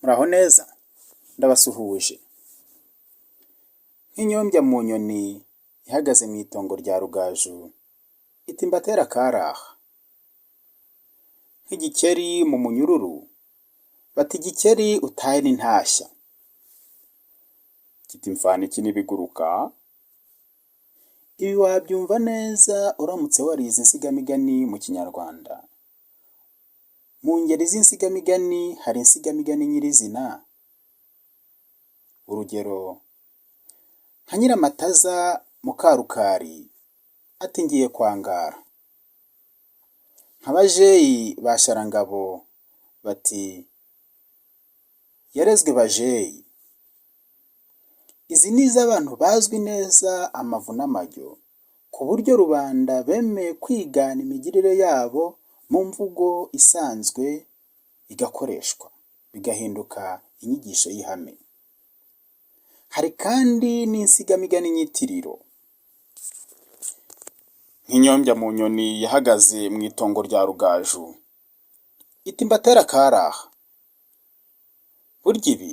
Muraho neza? Ndabasuhuje. Nk'inyombya mu nyoni ihagaze mu itongo rya Rugaju, iti mbatere akari aha. Nk'igikeri mu munyururu, bati igikeri utahe n'intashya. Kiti mfana iki n'ibiguruka? Ibi wabyumva neza uramutse warize insigamigani mu Kinyarwanda. Mu ngeri z'insigamigani hari insigamigani nyirizina. Urugero nka Nyiramataza Mukarukari ati ngiye kwangara. Nka Bajeyi ba Sharangabo bati yarezwe Bajeyi. Izi ni iz'abantu bazwi neza amavu n'amajyo, ku buryo rubanda bemeye kwigana imigirire yabo mu mvugo isanzwe igakoreshwa, bigahinduka inyigisho y'ihame. Hari kandi n'insigamigani nyitiriro. Nk'inyombya mu nyoni yahagaze mu itongo rya Rugaju, iti mbatere akari aha. Burya ibi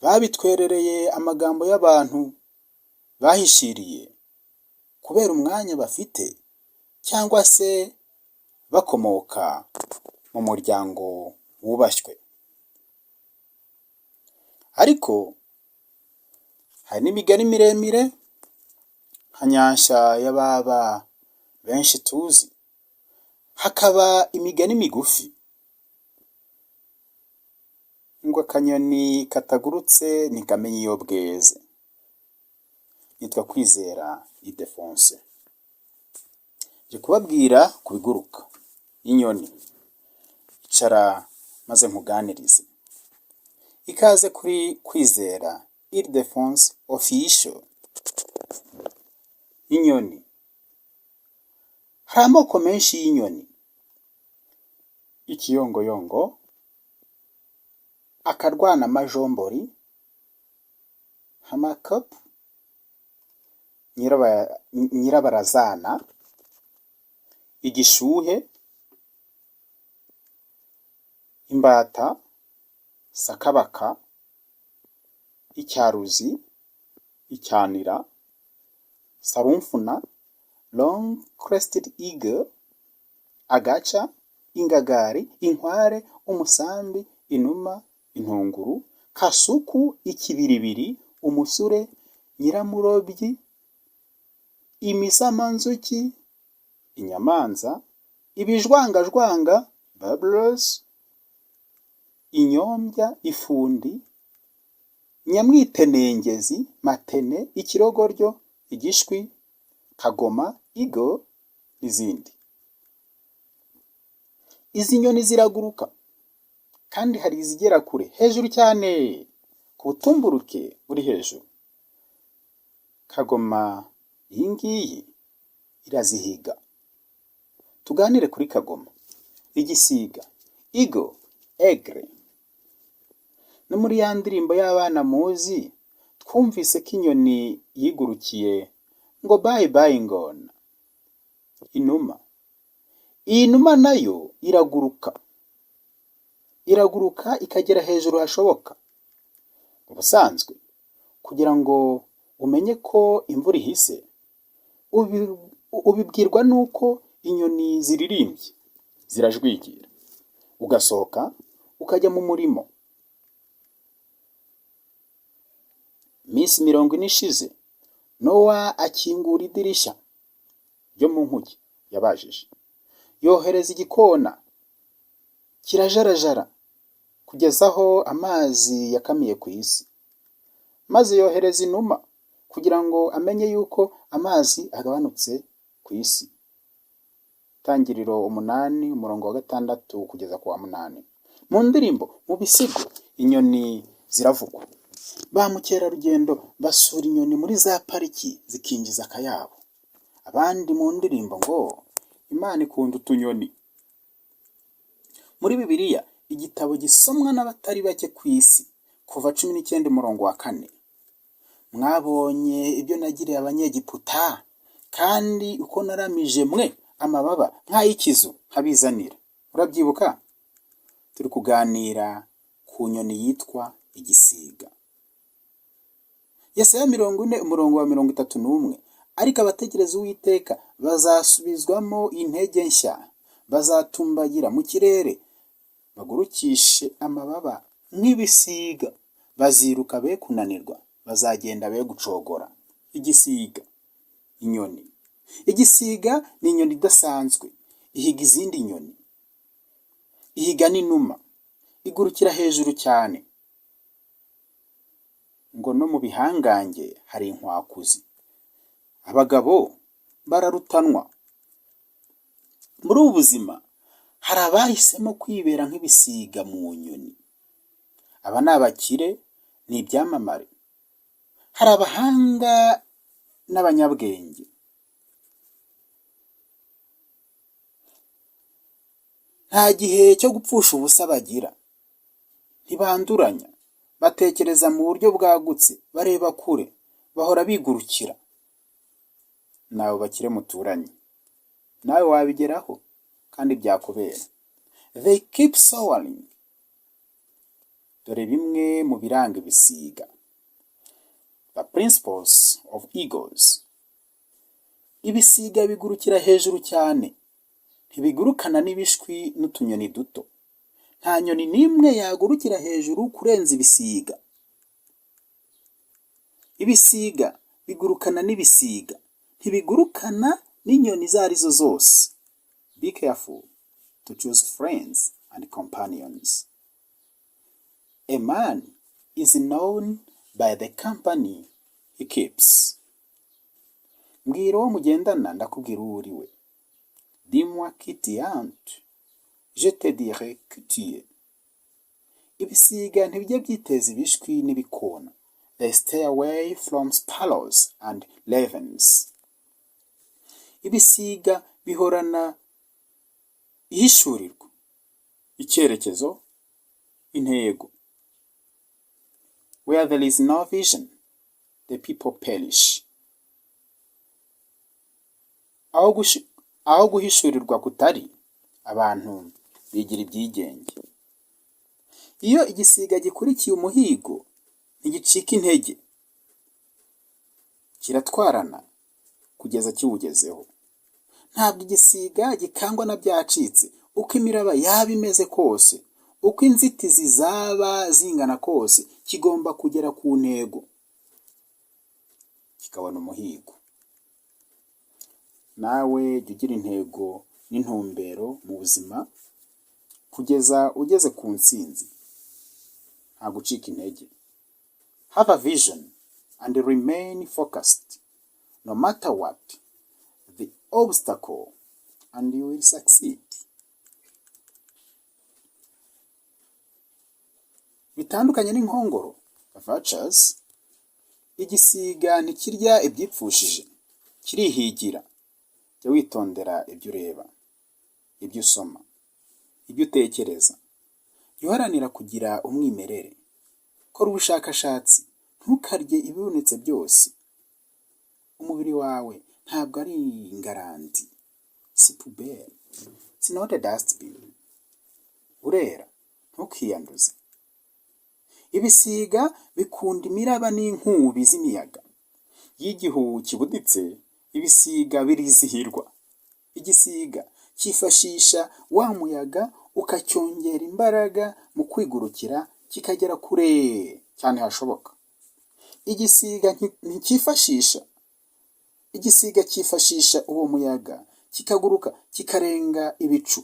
babitwerereye amagambo y'abantu bahishiriye kubera umwanya bafite cyangwa se bakomoka mu muryango wubashywe. Ariko hari n'imigani miremire nka Nyanshya ya baba benshi tuzi, hakaba imigani migufi ngo akanyoni katagurutse ntikamenya iyo bweze. Nitwa Kwizera Ildephonse. Nje kubabwira ku biguruka, inyoni. Icara maze nkuganirize. Ikaze kuri Kwizera Ildephonse Official. Inyoni. Hari amoko menshi y'inyoni. Ikiyongoyongo, akarwanamajombori, hamerkop, nyirabarazana, igishuhe, imbata, sakabaka, icyaruzi, icyanira, sarumfuna, long crested eagle, agaca, ingagari, inkware, umusambi, inuma, intunguru, kasuku, ikibiribiri, umusure, nyiramurobyi, imisamanzuki, inyamanza, ibijwangajwanga warblers, inyombya, ifundi, nyamwitenengezi, matene, ikirogoryo, igishwi, kagoma, eagle n'izindi. Izi nyoni ziraguruka kandi hari izigera kure hejuru cyane ku butumburuke buri hejuru. Kagoma iyi ngiyi irazihiga. Tuganire kuri kagoma. Igisiga, eagle, aigle. No muri ya ndirimbo y'abana muzi, twumvise ko inyoni yigurukiye ngo bye bye ngona. Inuma. Iyi numa nayo iraguruka. Iraguruka ikagera hejuru hashoboka. Ubusanzwe kugira ngo umenye ko imvura ihise, ubibwirwa n'uko inyoni ziririmbye, zirajwigira. Ugasohoka ukajya mu murimo. Iminsi 40 ishize, Nowa akingura idirishya ryo mu nkuge yabajije. Yohereza igikona kirajarajara kugeza aho amazi yakamiye ku isi. Maze yohereza inuma kugira ngo amenye yuko amazi agabanutse ku isi. Itangiriro 8 umurongo wa 6 kugeza ku wa 8. Mu ndirimbo, mu bisigo, inyoni ziravugwa. Ba mukerarugendo basura inyoni muri za pariki zikinjiza akayabo. Abandi mu ndirimbo ngo Imana ikunda utunyoni. Muri Bibiliya, igitabo gisomwa n'abatari bake ku isi, Kuva 19 umurongo wa 4. Mwabonye ibyo nagiriye Abanyegiputa, kandi uko naramije mwe amababa nk'ay'ikizu nkabizanira. Urabyibuka? Turi kuganira ku ku nyoni yitwa igisiga. Yesaya 40 umurongo wa 31: "Ariko abategereza Uwiteka bazasubizwamo intege nshya, bazatumbagira mu kirere bagurukishe amababa nk'ibisiga, baziruka be kunanirwa, bazagenda be gucogora." Igisiga, inyoni. Igisiga ni inyoni idasanzwe, ihiga izindi nyoni, ihiga n'inuma, igurukira hejuru cyane. Ngo no mu bihangange hari inkwakuzi, abagabo bararutanwa. Muri ubu buzima hari abahisemo kwibera nk'ibisiga mu nyoni. Aba ni abakire, ni ibyamamare, hari abahanga n'abanyabwenge. Nta gihe cyo gupfusha ubusa bagira, ntibanduranya, batekereza mu buryo bwagutse, bareba kure, bahora bigurukira. Ni abo bakire muturanye, nawe wabigeraho kandi byakubera. They keep soaring. Dore bimwe mu biranga ibisiga. The principles of eagles. Ibisiga bigurukira hejuru cyane, ntibigurukana n'ibishwi n'utunyoni duto. Nta nyoni n'imwe yagurukira hejuru kurenza ibisiga. Ibisiga bigurukana n'ibisiga, ntibigurukana n'inyoni izo arizo zose. Be careful to choose friends and companions. A man is known by the company he keeps. Mbwira uwo mugendana, ndakubwira uwo uri we. Dis-moi qui tu hantes, je te dirai qui tu es. Ibisiga ntibijya byiteza ibishwi n'ibikona. They stay away from sparrows and ravens. Ibisiga bihorana ihishurirwa, icyerekezo, intego. Where there is no vision, the people perish. Aho guhishurirwa kutari, abantu bigira ibyigenge. Iyo igisiga gikurikiye umuhigo, ntigicika intege, kiratwarana kugeza kiwugezeho. Ntabwo igisiga gikangwa na byacitse. Uko imiraba yaba imeze kose, uko inzitizi zaba zingana kose, kigomba kugera ku ntego, kikabona umuhigo. Nawe jya ugira intego n'intumbero mu buzima kugeza ugeze ku ntsinzi, nta gucika intege. Have a vision and remain focused no matter what the obstacle, and you will succeed. Bitandukanye n'inkongoro, vultures, igisiga ntikirya ibyipfushije, kirihigira. Jya witondera ibyo ureba, ibyo usoma, ibyo utekereza. Jya uharanira kugira umwimerere. Kora ubushakashatsi, ntukarye ibibonetse byose. Umubiri wawe ntabwo ari ingarandi, si poubelle, it's not a dustbin. Urera, ntukiyanduze. Ibisiga bikunda imiraba n'inkubi z'imiyaga. Iyo igihu kibuditse, ibisiga birizihirwa. Igisiga cyifashisha wa muyaga ukacyongera imbaraga mu kwigurukira, kikagera kure cyane hashoboka. Igisiga nticyifashisha, igisiga cyifashisha uwo muyaga kikaguruka, kikarenga ibicu.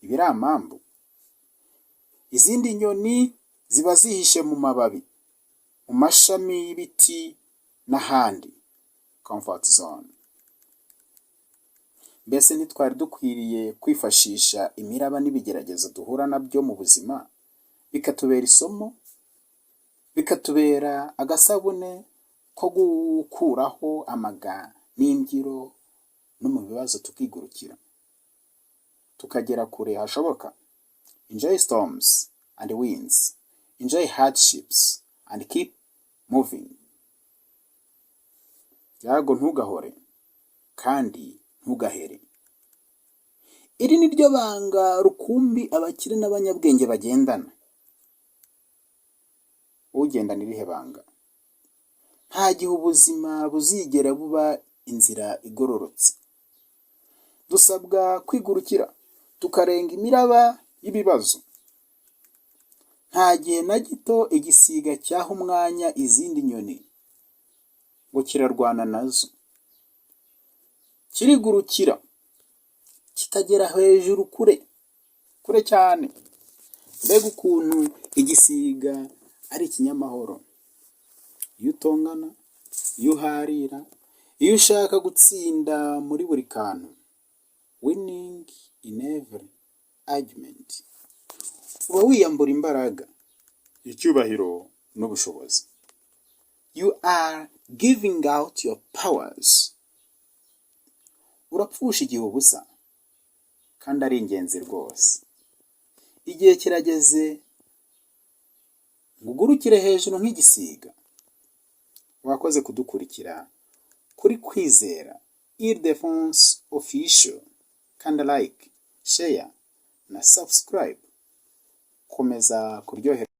Ibiramambu. Izindi nyoni ziba zihishe mu mababi, mu mashami y'ibiti n'ahandi. Comfort zone. Mbese ntitwari dukwiriye kwifashisha imiraba n'ibigeragezo duhura nabyo mu buzima, bikatubera isomo, bikatubera agasabune ko gukuraho amaga n'imbyiro, no mu bibazo tukigurukira, tukagera kure hashoboka? Enjoy storms and winds, enjoy hardships and keep moving. Byago ntugahore kandi ntugahere. Iri ni ryo banga rukumbi abakire n'abanyabwenge bagendana. Ugendana irihe banga? Nta gihe ubuzima buzigera buba inzira igororotse. Dusabwa kwigurukira, tukarenga imiraba y'ibibazo. Nta gihe na gito igisiga cyaha umwanya izindi nyoni ngo kirarwana nazo. Kirigurukira, kikagera hejuru kure kure cyane. Mbega ukuntu igisiga ari ikinyamahoro! Iyo utongana, iyo uharira, iyo ushaka gutsinda muri buri kantu, winning in every argument, uba wiyambura imbaraga, icyubahiro n'ubushobozi. You are giving out your powers. Urapfusha igihe ubusa kandi ari ingenzi rwose. Igihe kirageze ngo ugurukire hejuru nk'igisiga. Wakoze kudukurikira kuri Kwizera Ildephonse Official. Kanda like, share na subscribe. Komeza kuryoherwa.